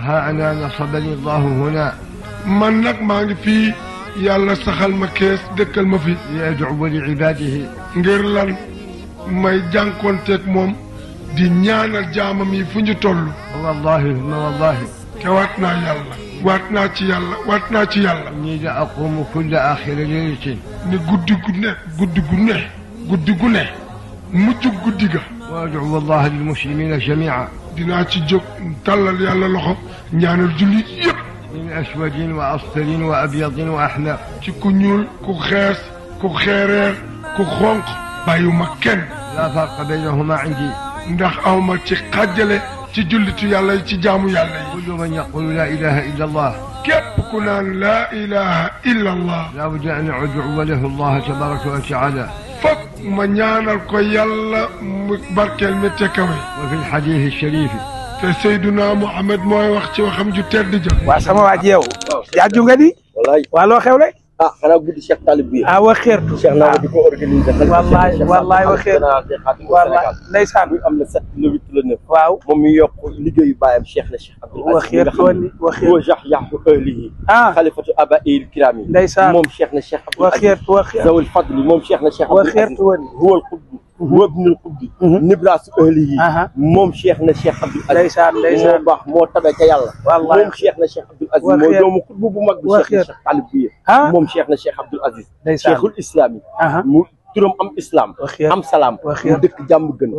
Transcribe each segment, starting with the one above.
ها أنا نصبني الله هنا من نك ما ngi fii yàlla saxal ma kees dëkkal ma fi ليدعو لعباده ngir lan may jànkoonteeg moom di ñaanal jaamam yi fu ñu toll والله ثم والله te waat naa yàlla waat naa ci yàlla waat naa ci yàlla إني لأقوم كل آخر ليلة ni guddi gu ne mujjug guddi ga وأدعو الله للمسلمين جميعا dinaa ci jóg tàllal yàlla loxo ñaanal jullit yëpp من أسود وأصفر وأبيض وأحمر ci ku ñuul ku xees ku xeereer ku xonq bàyyuma kenn لا فرق بينهما عندي ndax awma ci xàjjale ci jullitu yàlla yi ci jaamu yàlla yi كل من يقول لا إله إلا الله képp ku naan laa ilaha illa allah لا بد أن أدعو له الله تبارك وتعالى fokk ma ñaanal ko yàlla mu barkeel mi te kawe وفي الحديث الشريف te Seyduna Muhammad mooy wax ci waxam ju tedd ja waa sama waa ji yow jaaju nga di wallaay waa loo xew le ah xanaa guddi Cheikh Talib bi ah wa xeertu Cheikh naa di ko organiser wallaay wa xeertu wallaay ndeysaan bi am na 7 le 8 le 9 waaw moom mi yokk liggéeyu baayam Cheikh na Cheikh Abdoul Aziz wa xeertu woon wa xeertu wa jahyahu ahlihi ah xalifatu abaa'il kiraami ndeysaan moom Cheikh na Cheikh Abdoul wa Aziz xeertu wa xeertu zawul fadli moom Cheikh na Cheikh wa Abdoul Aziz xeertu woon huwa al qutb huwa ibnul qutb nibraasu ahlihi moom Cheikh na Cheikh Abdoul Aziz ndeysaan ndeysaan moo baax moo tabe ca yàlla wallaay moom Cheikh na Cheikh Abdoul Aziz mooy doomu qutb bu mag bi Cheikh na Cheikh Talib bi moom Cheikh na Cheikh Abdoul Aziz cheikhul islam yi mu turam am islam am salaam mu dëkk jàmm gën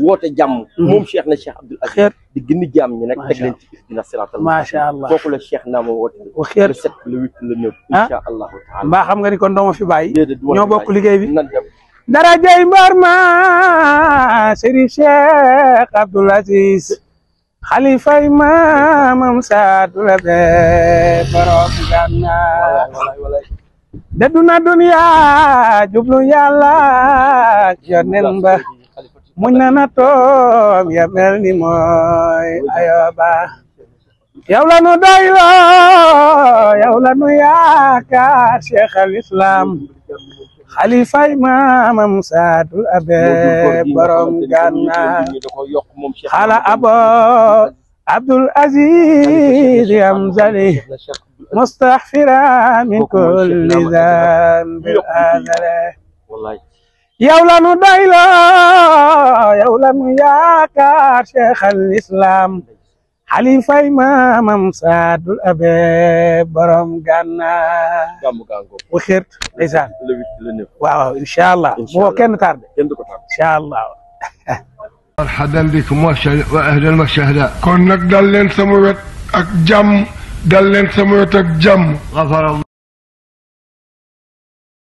woote jàmm moom Cheikh na Cheikh Abdoul Aziz di gën jàmm ñi nag teg leen ci ihdina siraatal macha allah foofu la Cheikh naa ma woote le 7 le 8 le 9 incha allahu taala mbaa xam nga ni kon dooma fi bàyyi ñoo bokk liggéey bi nan dem darajay mbar ma Serigne Cheikh Abdoul Aziz xalifay maamam Saadu Labe borom Gànnaar dëddu na dunya jublu yàlla yonen ba muñ na toom ya mel ni mooy ayoba yow la nu doyloo yow la nu yaakaar Cheikh al Islam xalifay maamam Saadu Labe borom Gànnaar xala abo Abdoul Aziz am zali mustaxfira min kulli zanbin azale yow la nu doyloo yow la nu yaakaar Cheikh al Islam xalifay maamam Saadu Labe borom Gànnaar wa xeert ndeysaan waaw incha allah moo kenn tardé incha allah مرحبا بكم واهلا وسهلا kon nag dal leen sama wet ak jàmm dal leen sama wet ak jàmm غفر الله